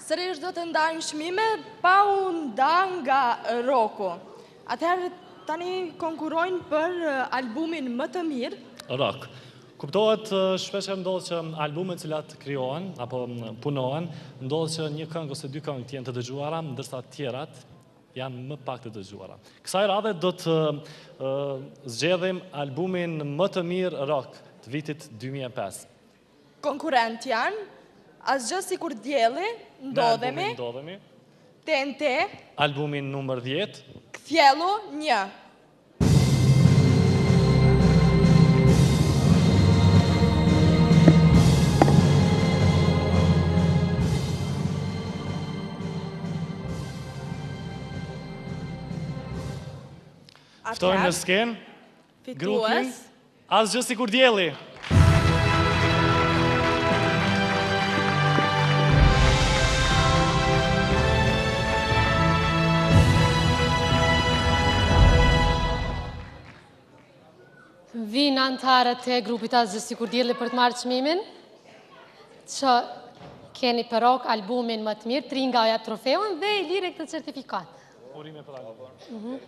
Sërish do të ndajmë çmime pa u nda nga roku. Atëherë tani konkurrojnë për albumin më të mirë. Rock. Kuptohet, shpeshherë ndodh që albumet të cilat krijohen apo punohen, ndodh që një këngë ose dy këngë të jenë të dëgjuara, ndërsa të tjerat janë më pak të dëgjuara. Kësaj radhe do të zgjedhim albumin më të mirë rock të vitit 2005. Konkurrent janë, Asgjë sikur dielli, Ndodhemi, Ndodhemi, TNT, albumin numër 10, Kthjellu, 1. Ftojmë në skenë grupin Asgjë sikur dielli. Vijnë anëtarët e grupit Asgjë sikur dielli për të marrë çmimin, që keni për rock albumin më të mirë, Tringa ua jep trofeun dhe Iliri këtë certifikatë. Urime për albumin. Mhm.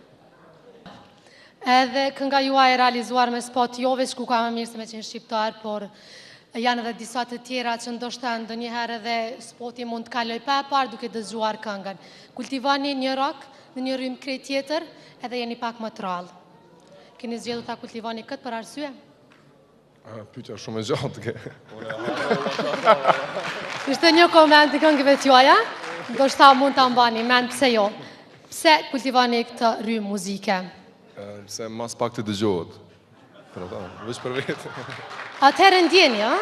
Edhe kënga juaj e realizuar me spot jo veç ku ka më mirë se me qenë shqiptar, por janë edhe disa të tjera që ndoshta ndonjëherë edhe spoti mund të kaloj pa e parë duke dëgjuar këngën. Kultivoni një rock në një rrymë krejt tjetër edhe jeni pak më të rrallë. Keni zgjedhur ta kultivoni këtë për arsye? Pyetja shumë e gjatë ke. Ishte një koment i këngëve tuaja, ndoshta mund ta mbani mend pse jo. Pse kultivoni këtë rrymë muzike? Se ma s'pakti dëgjohet. Për ata, veç për vete. Atëherë ndjeni, ë?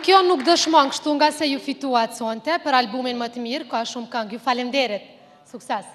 Kjo nuk dëshmon kështu nga se ju fituat sonte për albumin më të mirë, ka shumë këngë. Ju faleminderit. Sukses.